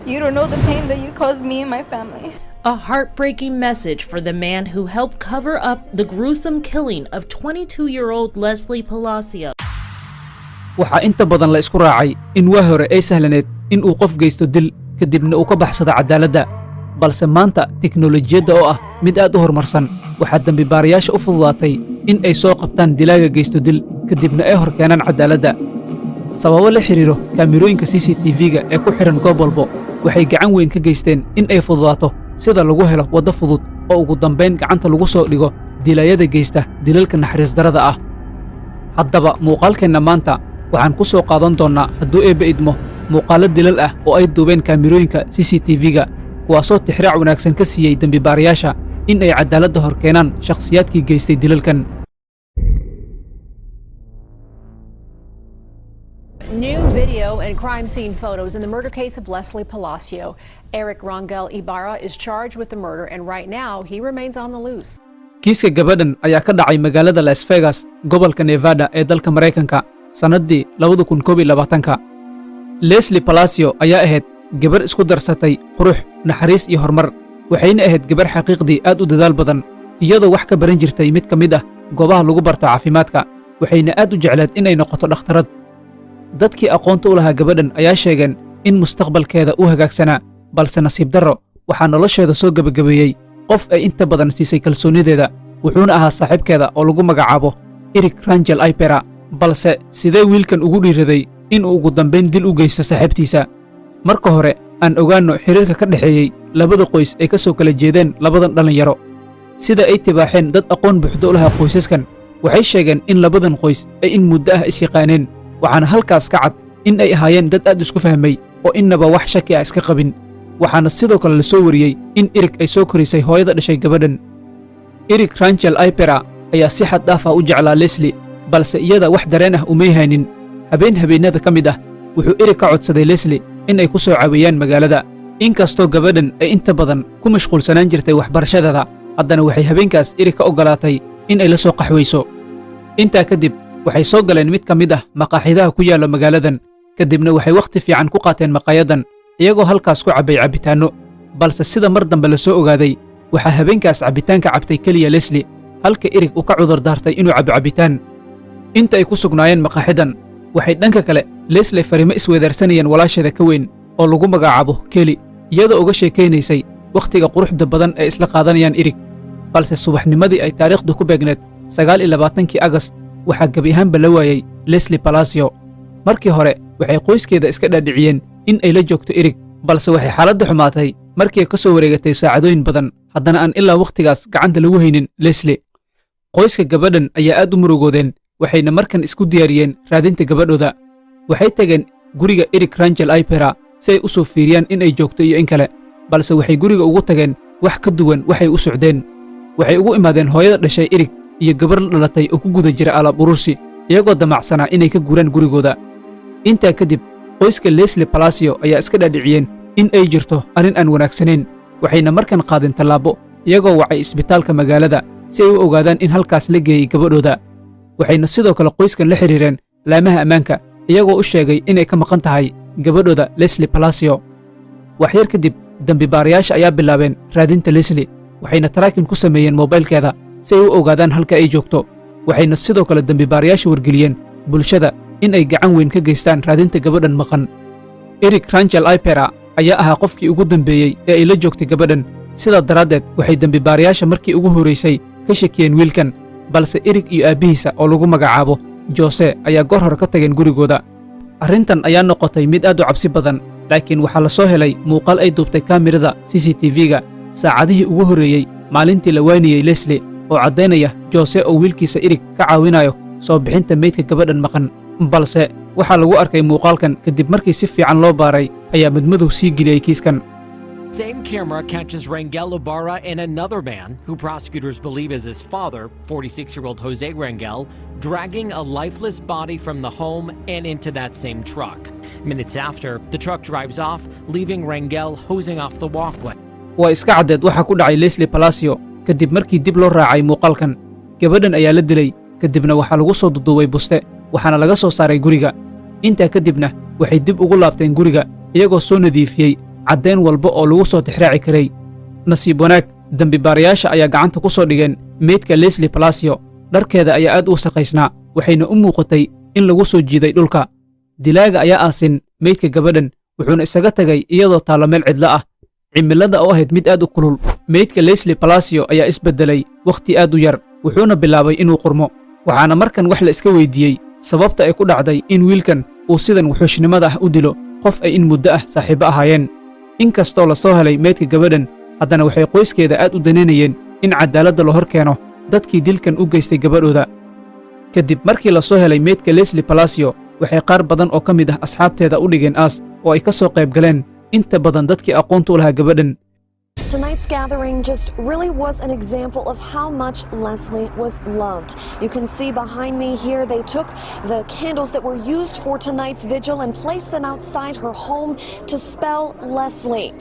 You don't know the pain that you caused me and my family. A heartbreaking message for the man who helped cover up the gruesome killing of 22-year-old Leslie Palacio. Waxaa inta badan la isku raacay in waa hore ay sahlaneed in uu qof geysto dil, kadibna uu ka baxsado caddaaladda. Balse maanta tiknolojiyadda oo ah mid aad u horumarsan, waxaa dembibaarayaasha u fududaatay in ay soo qabtaan dilaaga geysto dil, kadibna ay hor keenaan caddaaladda. Sababo la xidhiiro kaamirooyinka CCTV-ga ee ku xidhan goob walbo waxay gacan weyn ka geysteen in ay fududaato sida lagu helo waddo fudud oo ugu dambayn gacanta lagu soo dhigo dilaayada geysta dilalka naxariis darrada ah. Haddaba muuqaalkeenna maanta waxaan ku soo qaadan doonnaa, hadduu Eebbe idmo, muuqaallo dilal ah oo ay duubeen kaamirooyinka CCTV-ga, kuwaasoo tixraac wanaagsan ka siiyey dembibaarayaasha in ay caddaaladda hor keenaan shakhsiyaadkii geystay dilalkan. New video and crime scene photos in the murder case of Leslie Palacio. Eric Rangel Ibarra is charged with the murder, and right now he remains on the loose. Kiiska gabadhan ayaa ka dhacay magaalada Las Vegas, gobolka Nevada ee dalka Maraykanka, sannaddii 2021-ka. Leslie Palacio ayaa ahayd gabar isku darsatay qurux, naxariis iyo horumar, waxayna ahayd gabar xaqiiqdii aad u dadaal badan, iyadoo wax ka baran jirtay mid ka mid ah goobaha lagu barto caafimaadka, waxayna aad u jecleed inay noqoto dhakhtarad. Dadkii aqoonta u lahaa gabadhan ayaa sheegeen in mustaqbalkeeda u hagaagsanaa, balse nasiib darro waxaa nolosheeda soo gebagabeeyey qof ay inta badan siisay kalsoonideeda, wuxuuna ahaa saaxiibkeeda oo lagu magacaabo Eric Rangel Ibarra. Balse sidee wiilkan ugu dhiiraday inuu ugu dambayn dil u geysto saaxiibtiisa? Marka hore aan ogaanno xiriirka ka dhexeeyey labada qoys ay ka soo kala jeedeen labadan dhallinyaro. Sida ay tibaaxeen dad aqoon buuxdo u lahaa qoysaskan, waxay sheegeen in labadan qoys ay in muddo ah is yaqaaneen, waxaana halkaas ka cad in ay ahaayeen dad aad isku fahmay oo innaba wax shaki ah iska qabin. Waxaana sidoo kale la soo wariyey in Eric ay soo korisay hooyada dhashay gabadhan. Eric Rangel Ibarra ayaa si xad dhaaf ah u jeclaa Leslie, balse iyada wax dareen ah umay haynin. Habeen habeennada ka mid ah wuxuu Eric ka codsaday Leslie in ay ku soo caweeyaan magaalada. Inkastoo gabadhan ay inta badan ku mashquulsanaan jirtay waxbarashadeeda, haddana waxay habeenkaas Eric ka oggolaatay in ay la soo qaxwayso. Intaa kadib waxay soo galeen mid ka mid ah maqaaxidaha ku yaalla magaaladan, kadibna waxay wakhti fiican ku qaateen maqaayadan, iyagoo halkaas ku cabbay cabbitaanno. Balse sida mar dambe la soo ogaaday, waxaa habeenkaas cabbitaanka cabtay keliya Leslie, halka Eric uu ka cudur daartay inuu cabbo cabbitaan. Inta ay ku sugnaayeen maqaaxidan, waxay dhanka kale Leslie fariimo isweedaarsanayeen walaasheeda ka weyn oo lagu magacaabo Keli, iyadoo uga sheekaynaysay wakhtiga quruxda badan ee isla qaadanayaan Eric. Balse subaxnimadii ay taariikhdu ku beegneed 29-kii Agast, waxaa gebi ahaanba la waayey Leslie Palacio. Markii hore waxay qoyskeeda iska dhaadhiciyeen in ay la joogto Eric, balse waxay xaaladda xumaatay markii ay ka soo wareegatay saacadooyin badan, haddana aan ilaa wakhtigaas gacanta lagu haynin Leslie. Qoyska gabadhan ayaa aad u murugoodeen, waxayna markan isku diyaariyeen raadinta gabadhooda. Waxay tageen guriga Eric Rangel Ibarra si ay u soo fiiriyaan in ay joogto iyo in kale, balse waxay guriga ugu tageen wax ka duwan waxay u socdeen. Waxay ugu imaadeen hooyada dhashay Eric iyo gabar la dhalatay oo ku guda jira alaab urursi, iyagoo damacsanaa inay ka guuraan gurigooda. Intaa kadib qoyska Leslie Palacio ayaa iska dhaadhiciyeen in ay jirto arrin aan wanaagsanayn, waxayna markan qaadeen tallaabo, iyagoo wacay isbitaalka magaalada si ay u ogaadaan in halkaas la geeyey gabadhooda. Waxayna sidoo kale qoyskan la xidhiireen laamaha ammaanka, iyagoo u sheegay inay ka maqan tahay gabadhooda Leslie Palacio. Waxyar kadib dembibaarayaasha ayaa bilaabeen raadinta Leslie, waxayna tracking ku sameeyeen moobaylkeeda si ay u ogaadaan halka ay joogto. Waxayna sidoo kale dembibaarayaasha wargeliyeen bulshada in ay gacan weyn ka geystaan raadinta gabadhan maqan. Eric Rangel Ibarra ayaa ahaa qofkii ugu dambeeyey ee ay la joogtay gabadhan. Sidaa daraaddeed waxay dembibaarayaasha markii ugu horraysay ka shakiyeen wiilkan, balse Eric iyo aabbihiisa oo lagu magacaabo Jose ayaa goor hore ka tageen gurigooda. Arrintan ayaa noqotay mid aad u cabsi badan, laakiin waxaa la soo helay muuqaal ay duubtay kaamirada CCTV-ga saacadihii ugu horreeyey maalintii la waynayey Leslie, oo caddaynaya Jose oo wiilkiisa Eric ka caawinayo soo bixinta meydka gabadhan maqan. Balse waxaa lagu arkay muuqaalkan kadib markii si fiican loo baaray ayaa madmadow sii geliyey kiiskan. Same camera catches Rangel Ibarra and another man who prosecutors believe is his father, 46-year-old Jose Rangel, dragging a lifeless body from the home and into that same truck. Minutes after, the truck drives off, leaving Rangel hosing off the walkway. Waa iska caddeed waxa ku dhacay Leslie Palacio kadib markii dib loo raacay muuqaalkan. Gabadhan ayaa la dilay, kadibna waxaa lagu soo duduubay buste, waxaana laga soo saaray guriga. Intaa kadibna waxay dib ugu laabteen guriga, iyagoo soo nadiifiyey. caddayn walba oo lagu soo tixraaci karay. Nasiib wanaag, dembibaarayaasha ayaa gacanta ku soo dhigeen meydka Leslie Palacio. Dharkeeda ayaa aad u wasaqaysnaa, waxayna u muuqatay in lagu soo jiiday dhulka. Dilaaga ayaa aasin meydka gabadhan, wuxuuna isaga tagay iyadoo taalla meel cidlo ah, cimilada oo ahayd mid aad u kulul. Meydka Leslie Palacio ayaa isbeddelay wakhti aad u yar, wuxuuna bilaabay inuu qurmo. Waxaana markan wax la iska weydiiyey sababta ay ku dhacday in wiilkan uu sidan wuxuushnimada ah u dilo qof ay in muddo ah saaxiibbo ahaayeen. In kastoo la soo helay meydka gabadhan, haddana waxay qoyskeeda aad u danaynayeen in caddaaladda la hor keeno dadkii dilkan u geystay gabadhooda. Kadib markii la soo helay meydka Leslie Palacio, waxay qaar badan oo ka mid ah asxaabteeda u dhigeen aas oo ay ka soo qayb galeen inta badan dadkii aqoonta u lahaa gabadhan. Tonight's gathering just really was an example of how much Leslie was loved. You can see behind me here, they took the candles that were used for tonight's vigil and placed them outside her home to spell Leslie.